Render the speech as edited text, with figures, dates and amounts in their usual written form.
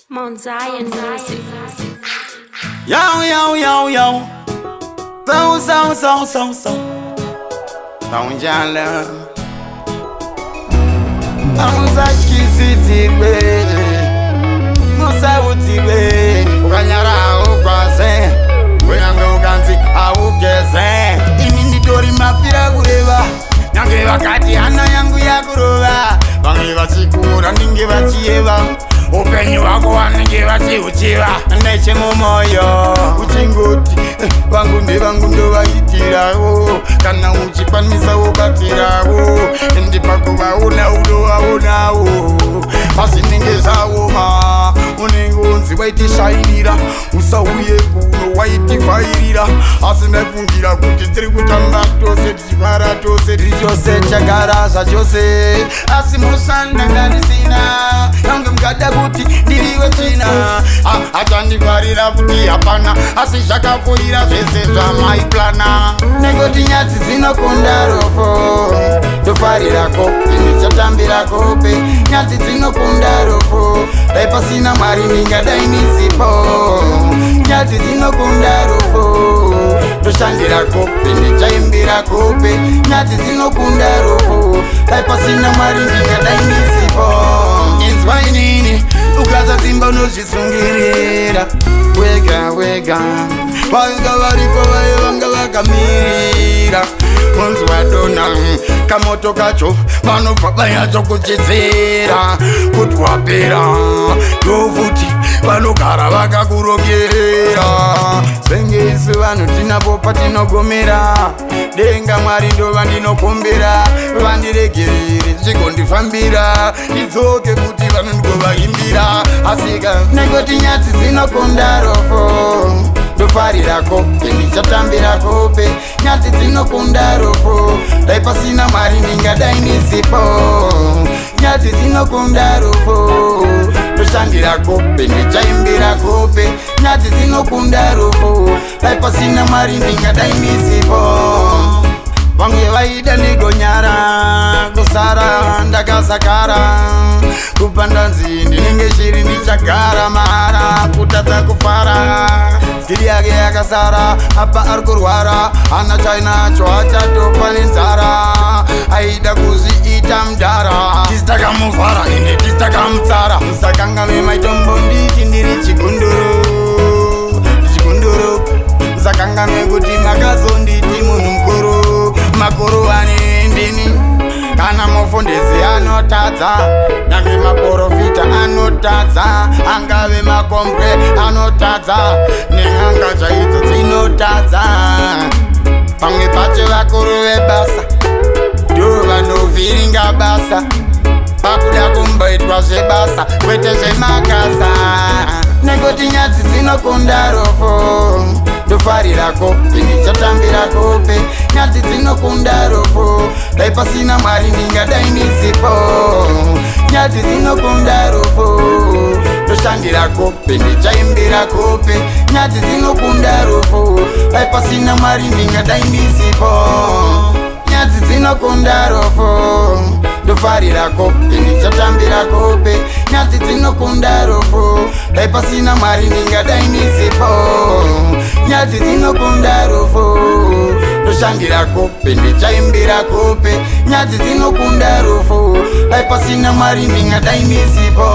Mount Zion Music. Yo, yo, yo, yo. So, so, so, so, so. Taunjala. Amusatyisidzirwe, musaudzirwe. Ukanyara haugwaze, kunyange ukanzi haugeze. Ini nditori mafira kureva, nyange vakati hana yangu yakurova. Vamwe vachikura ndinge vachiyeva, upenyu hwako vanenge vachiuchiva. Nechemumoyo uchingoti vangu ndevangu, ndovaitirawo. Kana uchikwanisa wobatsirawo, ende pakuvaona unovaonawo pazvinenge zvaoma. Unenge unzi waitishainira, usauye kuno, waitivhairira. Asi ndaifungira kuti tiri kutamba tose, tichifara tose, tiri chose, chagara zvachose. Asi musandanga ndisina, yange mungada kuti ndiriwe tsvina. Achandifarira kuti hapana, asi zvakapfuurira zvese zvamaiplana. Nekuti nyadzi dzinokunda rofo, ndofarirako, ndichatambira kope. Nyadzi dzinokunda rofo, dai pasina Mwari ndingadai ndisipo. Nyadzi dzinokunda rofo, ndoshandira kope, ndichaimbira kope. Nyadzi dzinokunda rofo, dai pasina Mwari ndingadai ndisipo. Inzwa inini, ukasatsimba unozvisungirira wega wega. Vanga varipo vaye vanga vakamirira unzi wadona kamoto kacho, vanobva vanyatsokuchidzira kuti wapera. Ndofuti vanogara vakakurongera. Senge isu vanhu tinapo patinogomera. Denga Mwari ndova ndinokumbira, vandiregerere, zvigondifambira, ndidzoke kuti vanhu ndigovaimbira. Asika nekuti nyadzi dzinokunda rofo, ndofarira kope, ndichatambira kope. Nyadzi dzinokunda rofo, dai pasina Mwari ndingadai ndisipo. Nyadzi dzinokunda rofo, ndoshandira kope, ndichaimbira kope. Nyadzi dzinokunda rofo, dai pasina Mwari ndingadai ndisipo. Vamwe vaida ndigonyara, kusara ndakasakara. Kubva ndanzi ndinenge shiri, ndichagara mahara, kutadza kufara. Skiri yake yakasara apa, ari kurwara, hana chainacho, achatofa nenzara. Aida kuzviita mudhara, tisi takamuvhara, ende tisi takamutsara. Musakangame maitombo nditi ndiri chigunduru, chigunduru. Musakanganwe kuti makazonditi munhu mukuru, makuru ane ndini. Kana mufundisi anotadza, nyange maprofita anotadza, angave makombwe anotadza, nen'anga chaidzo dzinotadza. Pamwe pacho vakuru vebasa ndo vanovhiringa basa, pakuda kumboitwa zvebasa kwete zvemakasa. Nekuti nyadzi dzinokunda rofo, ndofarira kope, ndichatambira kope. Nyadzi dzinokunda rofo, dai pasina Mwari ndingadai ndisipo. Nyadzi dzinokunda rofo, ndoshandira kope, ndichaimbira kope. Nyadzi dzinokunda rofo, dai pasina Mwari ndingadai ndisipo. Nyadzi dzinokunda rofo, ndofarira kope, ndichatambira kope. Nyadzi dzinokunda rofo, dai pasina Mwari ndingadai ndisipo. Nyadzi dzinokunda rofo, ndoshandira kope, ndichaimbira kope. Nyadzi dzinokunda rofo, dai pasina Mwari ndingadai ndisipo.